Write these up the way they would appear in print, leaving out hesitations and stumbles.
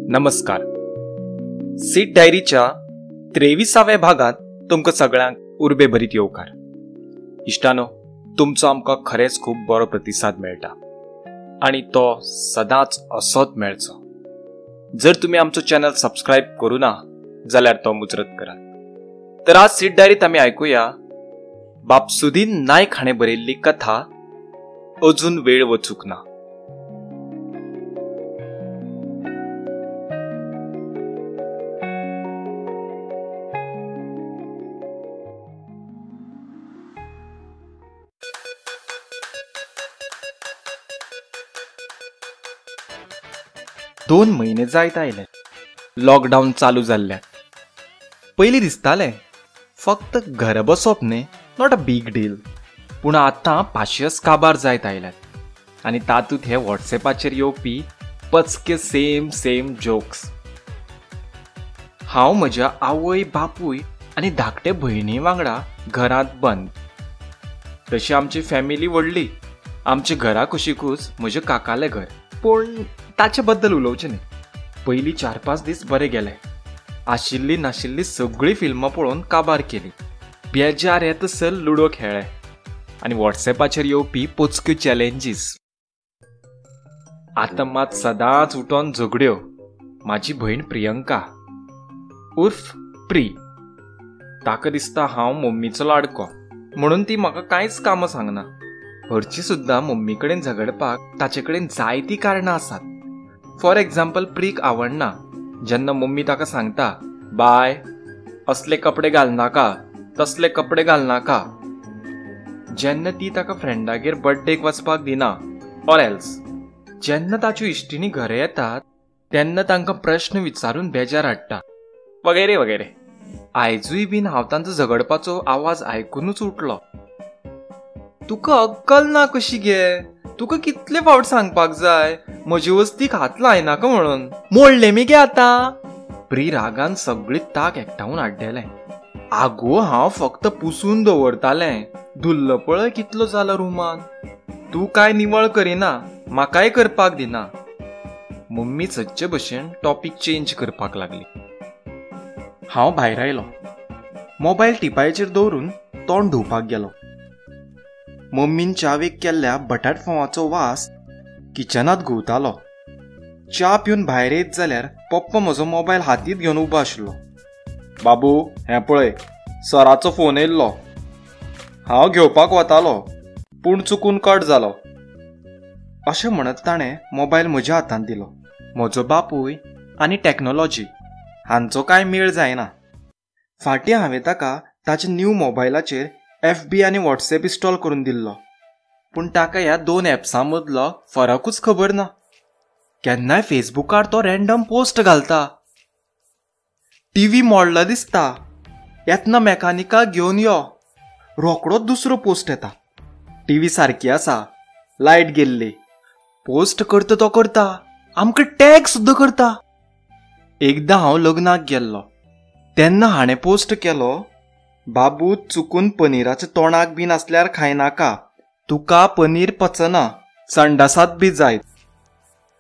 नमस्कार. सीट डायरीच्या 23व्या भागात तुमकां सगळ्यांक उर्बे भरीत येवकार. इश्टानो, तुमचो आमकां खरेंच खूब बरो प्रतिसाद मेळटा आनी तो सदांच असोच मेळचो. जर तुमी आमचो चॅनल सबस्क्रायब करूं ना जाल्यार तो मुजरत करात. तर आज सीट डायरीत आमी आयकुया बाब सुदीन नायक हाणें बरयल्ली कथा अजून वेळ वचूंक ना. दोन म्हयने जायत आयले, लॉकडावन चालू जाल्ल्यान. पयलीं दिसतालें फक्त घरा बसप न्ही, not a big deal. पूण आतां पाशियस काबार जायत आयल्यात आनी तातूंत हे वॉट्सॅपाचेर येवपी पचके सेम सेम जोक्स. हांव म्हज्या आवय बापूय आनी धाकटे भयणी वांगडा घरांत बंद. तशी आमची फॅमिली व्हडली. आमच्या घरा कुशीकूच म्हज्या काकालें घर, पूण ताचे बद्दल उलोवचें न्ही. पयलीं 4-5 दीस बरे गेले. आशिल्ली नाशिल्ली सगळीं फिल्मां पळोवन काबार केली. बेजार येतसर लुडो खेळ्ळे आनी वॉट्सॅपाचेर येवपी पोचक्यो चॅलेंजीस. आतां मात सदांच उठोन झगड्यो. म्हाजी भयण प्रियंका उर्फ प्री, ताका दिसता हांव मम्मीचो लाडको म्हणून ती म्हाका कांयच कामां सांगना. हरशीं सुद्दां मम्मी कडेन झगडपाक ताचे कडेन जायतीं कारणां आसात. फॉर एग्जाम्पल, प्रीक आवडना जेन्ना मम्मी ताका सांगता, बाय असले कपडे घालनाका, तसले कपडे घालनाका. जेन्ना ती ताका फ्रेंडागेर बड्डेक वचपाक दिना, ऑर एल्स जेन्ना ताच्यो इश्टिणी घरा येतात तेन्ना तांकां प्रश्न विचारून बेजार हाडटा वगैरे वगैरे. आयजूय बीन हांव तांचो झगडपाचो आवाज आयकुनूच उठलो. तुका अक्कल ना कशी गे? तुका कितले फावट सांगपाक जाय म्हजे वस्तीक हात लायनाका म्हणून? मोडले मी गे आतां. प्री रागान सगळी ताक एकठावन आड्डेलें. आगो, हांव फक्त पुसून दवरतालें, धुल्ल पळय कितलो जालो रुमान. तूं कांय निवळ करिना, म्हाकाय करपाक दिना. मम्मी सदचे भशेन टॉपीक चेंज करपाक लागली. हांव भायर आयलो. मोबायल टिपायचेर दवरून तोंड धुवपाक गेलो. मम्मीन च्यावेक केल्ल्या बटाट फोवाचो वास किचनांत घुंवतालो. च्या पिवन भायर येत जाल्यार पप्पा म्हजो मोबायल हातींत घेवन उबो आशिल्लो. बाबू, हें पळय, सराचो फोन येयल्लो. हांव घेवपाक वतालो पूण चुकून कट जालो. अशें म्हणत ताणें मोबायल म्हज्या हातांत दिलो. म्हजो बापूय आनी टॅक्नोलॉजी हांचो कांय मेळ जायना. फाटीं हांवें ताका ताच्या न्यू मोबायलाचेर FB आनी वॉट्सॅप इन्स्टॉल करून दिल्लो, पूण ताका ह्या दोन एप्सां मदलो फरकूच खबर ना. केन्नाय फेसबुकार तो रँडम पोस्ट घालता. टीव्ही मोडला दिसता, येतना मेकानिकाक घेवन यो. रोकडोच दुसरो पोस्ट येता, टीव्ही सारकी आसा, लायट गेल्ली. पोस्ट करता तो करता, आमकां टॅग सुद्दां करता. एकदां हांव लग्नाक गेल्लो तेन्ना हाणें पोस्ट केलो, बाबू चुकून पनीराच्या तोंडाक बीन आसल्यार खायनाका, तुका पनीर पचना, संडासात बी जायत.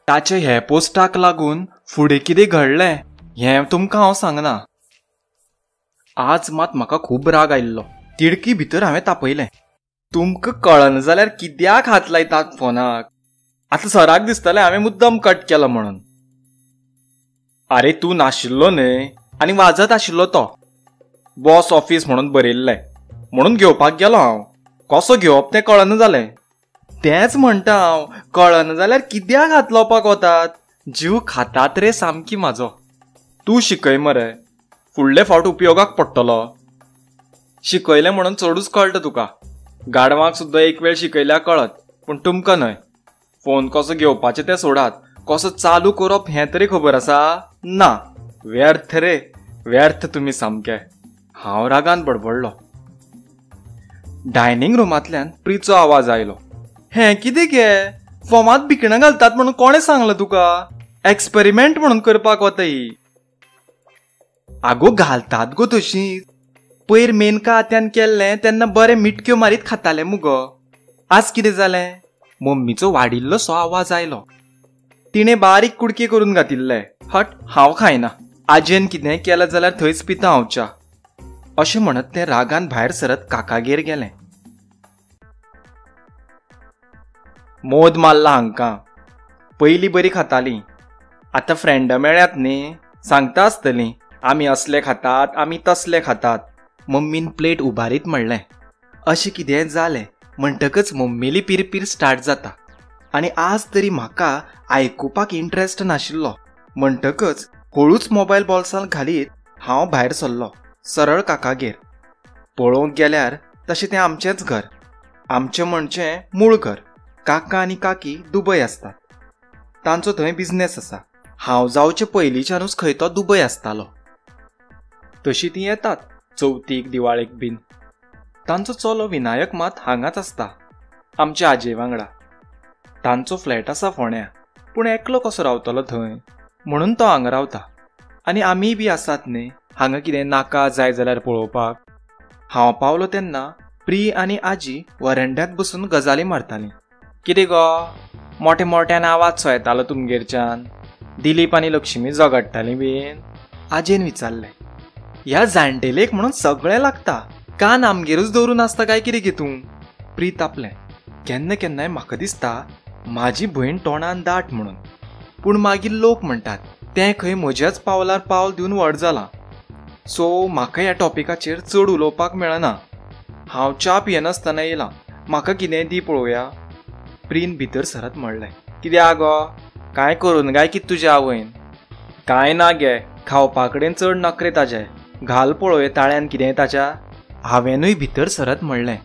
ताचे हे पोस्टाक लागून फुडें कितें घडलें हें तुमकां हांव सांगना. आज मात म्हाका खूब राग आयिल्लो. तिडकी भितर हांवें तापयलें, तुमकां कळना जाल्यार कित्याक हात लायतात फोनाक? आतां सराक दिसतलें हांवें मुद्दम कट केलो म्हणून. आरे तूं नाशिल्लो न्हय आनी वाजत आशिल्लो तो. बॉस ऑफीस म्हणून बरयल्लें म्हणून घेवपाक गेलो हांव. कसो घेवप तें कळना जालें. तेंच म्हणटा हांव, कळना जाल्यार कित्याक हात लावपाक वतात? जीव खातात रे सामकी म्हाजो. तूं शिकय मरे, फुडले फावट उपयोगाक पडटलो. शिकयलें म्हणून चडूच कळटा तुका. गाडवांक सुद्दां एक वेळ शिकयल्यार कळत, पूण तुमकां न्हय. फोन कसो घेवपाचें तें सोडात, कसो चालू करप हें तरी खबर आसा ना? व्यर्थ रे व्यर्थ तुमी सामके. हांव रागान बडबडलो. डायनिंग रुमांतल्यान प्रीचो आवाज आयलो, हें कितें गे, फोमांत भिकणां घालतात म्हणून कोणें सांगलां तुका? एक्सपेरिमेंट म्हणून करपाक वता ही. आगो घालतात गो तशीं. पयर मेनका आत्यान केल्लें तेन्ना बरें मिटक्यो मारीत खातालें मुगो. आज कितें जालें? मम्मीचो वाडिल्लो सो आवाज आयलो. तिणें बारीक कुडके करून घातिल्ले. हट, हांव खायना, आजयेन कितेंय केलें जाल्यार थंयच पिता हांव च्या. अशें म्हणत तें रागान भायर सरत काकागेर गेलें. मोद मारला हांकां, पयलीं बरी खातालीं, आतां फ्रेंडां मेळ्यात न्ही, सांगता आसतलीं आमी असले खातात, आमी तसले खातात. मम्मीन प्लेट उबारीत म्हणलें. अशें कितें जालें म्हणटकच मम्मीली पिरपीर स्टार्ट जाता आनी आज तरी म्हाका आयकुपाक इंट्रस्ट नाशिल्लो. म्हणटकच हळूच मोबायल बोल्सांत घालीत हांव भायर सरलो, सरळ काकागेर. पळोवंक गेल्यार तशें तें आमचेंच घर, आमचें म्हणचें मूळ घर. काका आनी काकी दुबय आसतात, तांचो थंय बिजनेस आसा. हांव जावचे पयलींच्यानूच खंय तो दुबय आसतालो. तशी तीं येतात चवथीक दिवाळेक बीन. तांचो चलो विनायक मात हांगाच आसता आमच्या आजये वांगडा. तांचो फ्लॅट आसा फोण्या, पूण एकलो कसो रावतलो थंय, म्हणून तो हांगा रावता. आनी आमीय बी आसात न्ही हांगा कितें नाका जाय जाल्यार पळोवपाक. हांव पावलो तेन्ना प्री आनी आजी वरंड्यांत बसून गजाली मारतालीं. कितें गो, मोठे मोठ्यान आवाज सो येतालो तुमगेरच्यान, दिलीप आनी लक्ष्मी झगडटालीं बीन? आजयेन विचारलें. ह्या जाणटेलेक म्हणून सगळें लागता, कान आमगेरूच दवरून आसता काय कितें गे तूं? प्री तापलें. केन्ना केन्नाय म्हाका दिसता म्हाजी भयण तोंडान दाट म्हणून, पूण मागीर लोक म्हणटात तें खंय म्हज्याच पावलार पावल दिवन व्हड जालां. सो म्हाका ह्या टॉपिकाचेर चड उलोवपाक मेळना. हांव च्या पियेनासतना येयलां, म्हाका कितेंय दी पळोवया. प्रीन भितर सरत म्हणलें. कित्याक गो, कांय करून काय कितें तुज्या आवयन? कांय ना गे, खावपा कडेन चड नखरे ताजे, घाल पळोवया ताळ्यान कितेंय ताच्या. हांवेनूय भितर सरत म्हणलें.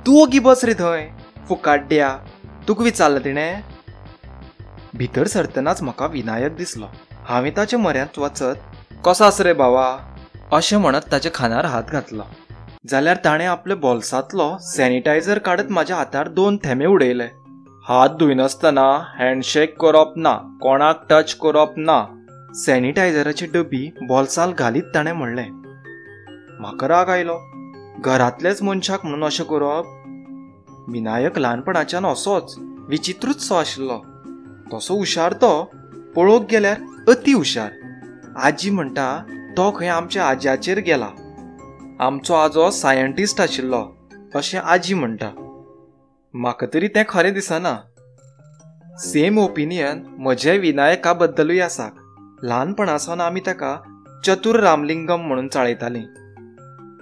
तूं ओगी बस रे थंय फुकाड्ड्या, तुका विचारलें तिणें? भितर सरतनाच म्हाका विनायक दिसलो. हांवें ताच्या म्हऱ्यांत वचत कसो आसा रे बाबा अशें म्हणत ताच्या खांदार हात घातलो. जाल्यार ताणें आपल्या बोल्सांतलो सॅनिटायझर काडत म्हाज्या हातार 2 थेंबे उडयले. हात धुयनासतना हँडशेक करप ना, कोणाक टच करप ना. सॅनिटायझराची डबी बोल्सांत घालीत ताणें म्हणलें. म्हाका राग आयलो, घरांतल्याच मनशाक म्हणून अशें करप? विनायक ल्हानपणाच्यान असोच विचित्रूच सो आशिल्लो. तसो हुशार तो, पळोवंक गेल्यार अती हुशार. आजी म्हणटा तो खंय आमच्या आज्याचेर गेला, आमचो आजो सायंटिस्ट आशिल्लो अशें आजी म्हणटा. म्हाका तरी तें खरें दिसना. सेम ओपिनियन म्हज्या विनायका बद्दलूय आसा. ल्हानपणासावन आमी ताका चतुर रामलिंगम म्हणून चाळयतालीं.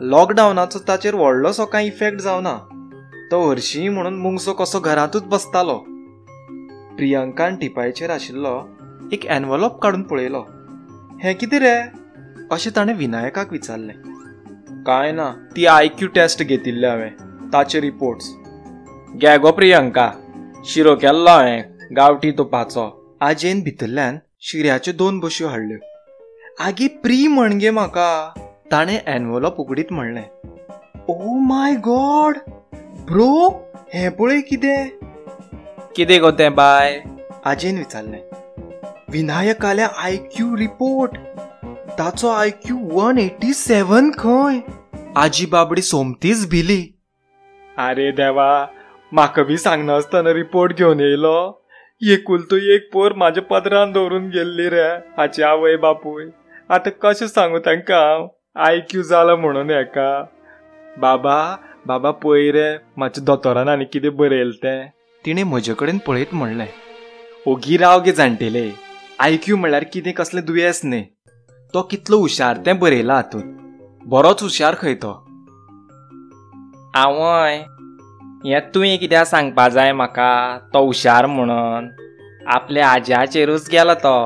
लॉकडावनाचो ताचेर व्हडलोसो कांय इफेक्ट जावना. तो हरशीं म्हणून मुंगसो कसो घरांतूच बसतालो. प्रियंकान टिपायचेर आशिल्लो एक एनवलॉप काडून पळयलो. हें कितें रे अशें ताणें विनायकाक विचारलें. कांय ना, ती IQ taste घेतिल्ले हांवें, ताचे रिपोर्ट्स. घे गो प्रियंका, शिरो केल्लो हांवें गांवठी तुपाचो. आजयेन भितरल्यान शिऱ्याच्यो 2 बश्यो हाडल्यो. आगे प्री म्हण गे म्हाका, ताणें एनवलॉप उगडीत म्हणलें. ओ my God bro, हें पळय कितें. कितें गो तें बाय? आजयेन विचारलें. विनायकाल्या IQ report, ताचो IQ 187 खंय. आजी बाबडी सोमतीच भिली. आरे देवा, म्हाका बी सांगनासतना रिपोर्ट घेवन येयलो. एकुलतो एक पोर म्हाज्या पदरान दवरून गेल्ली रे हाची आवय बापूय. आतां कशें सांगू तांकां हांव IQ जाला म्हणून हेका? बाबा बाबा पळय रे म्हाज्या दोतोरान आनी कितें बरयलें तें. तिणें म्हजे कडेन पळयत म्हणलें. ओगी राव गे जाणटेले, IQ म्हणल्यार कितें कसलें दुयेंस न्ही. तो कितलो हुशार तें बरयलां हातूंत, बरोच हुशार खंय तो. आवय, हें तुवें कित्याक सांगपा जाय म्हाका तो हुशार म्हणून? आपल्या आज्याचेरूच गेलो तो.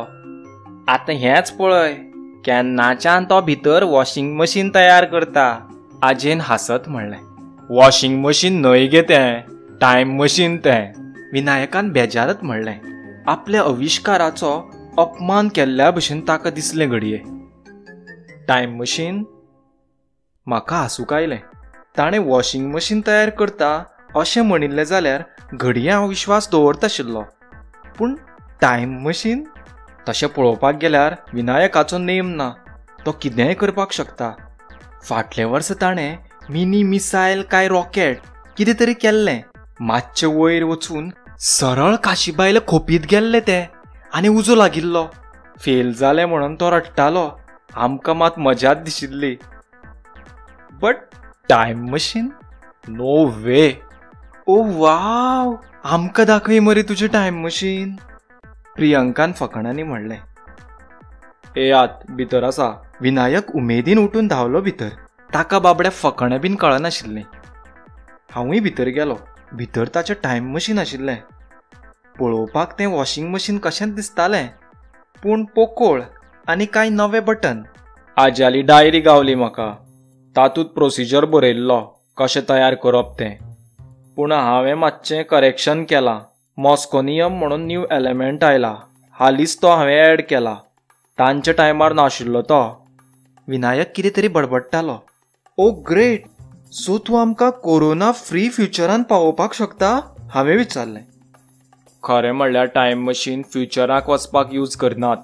आतां हेंच पळय, केन्नाच्यान तो भितर वॉशिंग मशीन तयार करता. आजयेन हांसत म्हणलें. वॉशिंग मशीन न्हय गे तें, टायम मशीन तें. विनायकान बेजारत म्हणलें. आपल्या आविश्काराचो अपमान केल्ल्या भशेन ताका दिसलें घडये. Time machine? म्हाका हांसूंक आयलें. ताणें वॉशिंग मशीन तयार करता अशें म्हणिल्लें जाल्यार घडये हांव विश्वास दवरताशिल्लो, पूण टायम मशीन? तशें पळोवपाक गेल्यार विनायकाचो नेम ना, तो कितेंय करपाक शकता. फाटले वर्स ताणें मिनी मिसायल काय रॉकेट कितें तरी केल्लें. मातशें वयर वचून सरळ काशीबायले खोपीत गेल्ले ते आनी उजो लागिल्लो. फेल जालें म्हणून तो रडटालो. आमकां मात मजाच दिशिल्ली. But time machine? No way. Oh wow, आमकां दाखय मरे तुजें टायम मशीन, प्रियंकान फकाणांनी म्हणलें. येयात, भितर आसा. विनायक उमेदीन उठून धांवलो भितर. ताका बाबड्या फकाणां बीन कळनाशिल्लीं. हांवूय भितर गेलो. भितर ताचें टायम मशीन आशिल्लें. पळोवपाक तें वॉशिंग मशीन कशेंच दिसतालें, पूण पोकोळ आनी कांय नवे बटन. आज्याली डायरी गावली म्हाका. तातूंत प्रोसिजर बरयल्लो कशें तयार करप तें. पूण हांवें मातशें करेक्शन केलां. मॉस्कोनियम म्हणून न्यू एलिमेंट आयला, हालींच तो हांवें एड केला. तांच्या टायमार नाशिल्लो तो. विनायक कितें तरी बडबडटालो. ओ ग्रेट, सो तूं आमकां कोरोना फ्री फ्युचरान पावोवपाक शकता? हांवें विचारलें. खरें म्हणल्यार टायम मशीन फ्युचराक वचपाक यूज करनात.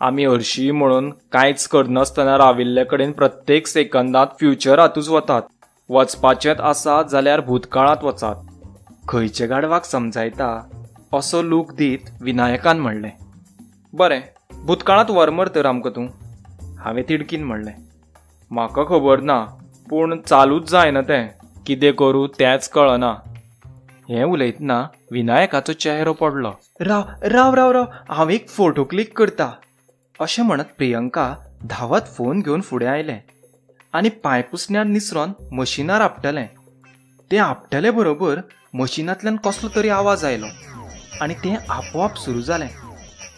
आमी हरशीं म्हणून कांयच करनासतना राविल्ले कडेन प्रत्येक सेकंदांत फ्युचरांतूच वतात. वचपाचेंच आसा जाल्यार भूतकाळांत वचात. खंयचे गाडवाक समजायता असो लूक दीत विनायकान म्हणलें. बरें, भूतकाळांत व्हर मर तर आमकां तूं, हांवें तिडकीन म्हणलें. म्हाका खबर ना, पूण चालूच जायना तें. कितें करूं तेंच कळना. हें उलयतना विनायकाचो चेहरो पडलो. राव राव राव राव, हांव एक फोटो क्लिक करता, अशें म्हणत प्रियंका धांवत फोन घेवन फुडें आयलें आनी पांय पुसण्यार निसरोन मशिनार आपटलें. तें आपटले बरोबर मशिनांतल्यान कसलो तरी आवाज आयलो आनी तें आपोआप सुरू जालें.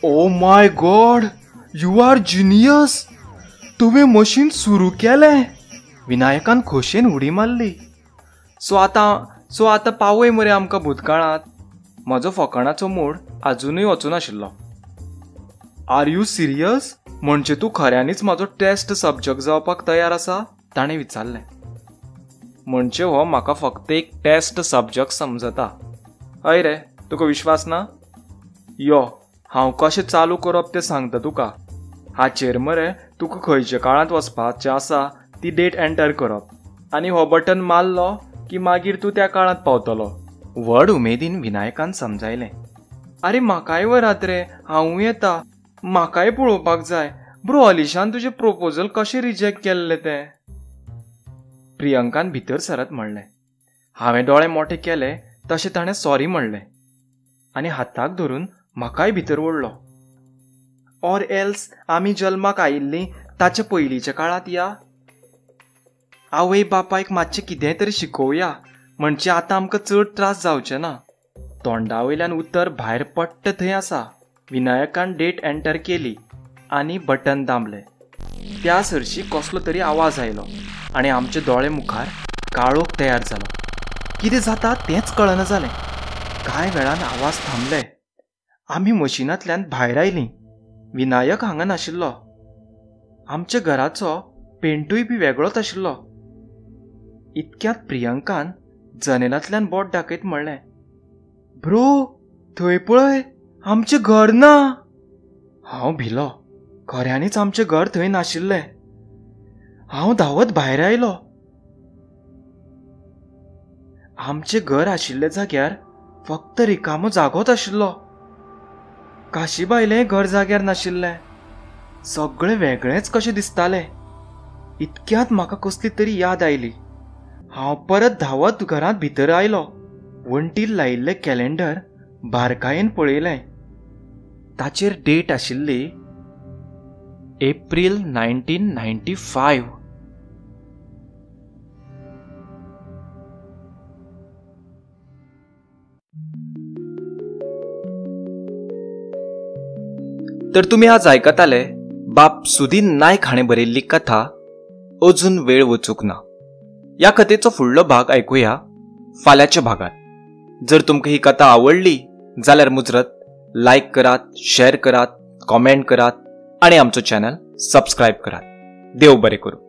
Oh my God, you are genius! तुवें मशीन सुरू केलें! विनायकान खोशेन उडी मारली. सो आतां पावय मरे आमकां भूतकाळांत. म्हजो फकाणाचो मूड आजुनूय वचूनाशिल्लो. Are you serious? म्हणजे तूं खऱ्यांनीच म्हाजो टेस्ट सब्जक्ट जावपाक तयार आसा? ताणें विचारलें. म्हणजे हो म्हाका फक्त एक टेस्ट सब्जक्ट समजता. हय रे, तुका विश्वास ना? यो, हांव कशें चालू करप तें सांगता तुका. हाचेर मरे तुका खंयच्या काळांत वचपाचें आसा ती डेट एंटर करप आनी हो बटन मारलो की मागीर तूं त्या काळांत पावतलो. व्हड उमेदीन विनायकान समजायलें. आरे म्हाकाय व्हरात रे, हांवूय येता, म्हाकाय पळोवपाक जाय. ब्रो, अलिशान तुजें प्रोपोजल कशें रिजेक्ट केल्लें तें? प्रियंकान भितर सरत म्हणलें. हांवें दोळे मोठे केले तशें ताणें सॉरी म्हणलें आनी हाताक धरून म्हाकाय भितर ओडलो. ऑर एल्स आमी जल्माक आयिल्लीं ताच्या पयलींच्या काळांत या. आवय बापायक मातशें कितेंय तरी शिकोवया, म्हणजे आतां आमकां चड त्रास जावचे ना. तोंडा वयल्यान उतर भायर पडटा थंय आसा. विनायकान डेट एंटर केली आनी बटन दामलें. त्या सरशी कसलो तरी आवाज आयलो आनी आमचे दोळे मुखार काळोख तयार जालो. कितें जाता तेंच कळना जालें. कांय वेळान आवाज थांबले. आमी मशिनांतल्यान भायर आयलीं. विनायक हांगा नाशिल्लो. आमच्या घराचो पेंटूय बी वेगळोच आशिल्लो. इतक्यांत प्रियंकान जनेलांतल्यान बोट दाखयत म्हणलें, ब्रो, थंय पळय, आमचें घर ना. हांव भिलो. खऱ्यांनीच आमचें घर थंय नाशिल्लें. हांव धांवत भायर आयलो. आमचें घर आशिल्ल्या जाग्यार फक्त रिकामो जागोच आशिल्लो. काशीबायलें घर जाग्यार नाशिल्लें. सगळें वेगळेंच कशें दिसतालें. इतक्यांत म्हाका कसली तरी याद आयली. हांव परत धांवत घरांत भितर आयलो. वण्टीर लायिल्लें कॅलेंडर बारकायेन पळयलें. ताचेर डेट आशिल्ली एप्रील 1995. तर तुमी आज आयकताले बाब सुदीन नायक हाणें बरयल्ली कथा अजून वेळ वचूंक ना. ह्या कथेचो फुडलो भाग आयकुया फाल्यांच्या भागात. जर तुमकां ही कथा आवडली जाल्यार मुजरत लायक करात, शेअर करात, कॉमेंट करात आनी आमचो चॅनल सबस्क्रायब करात. देव बरें करूं.